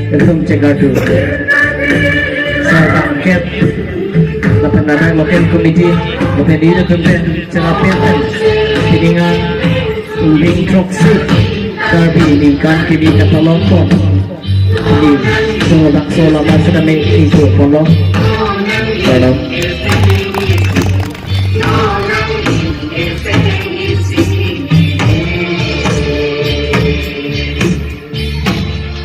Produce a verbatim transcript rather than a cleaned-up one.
Ekdom chekar tu. Sarbangkep. Lapen nanai local committee, lapen di lapen pen, chelapen pen. Piningan, uling throksi. Karbi ningkan kimi katalon pon. Di, so bangso lama sudah main itu pon lo. Kalau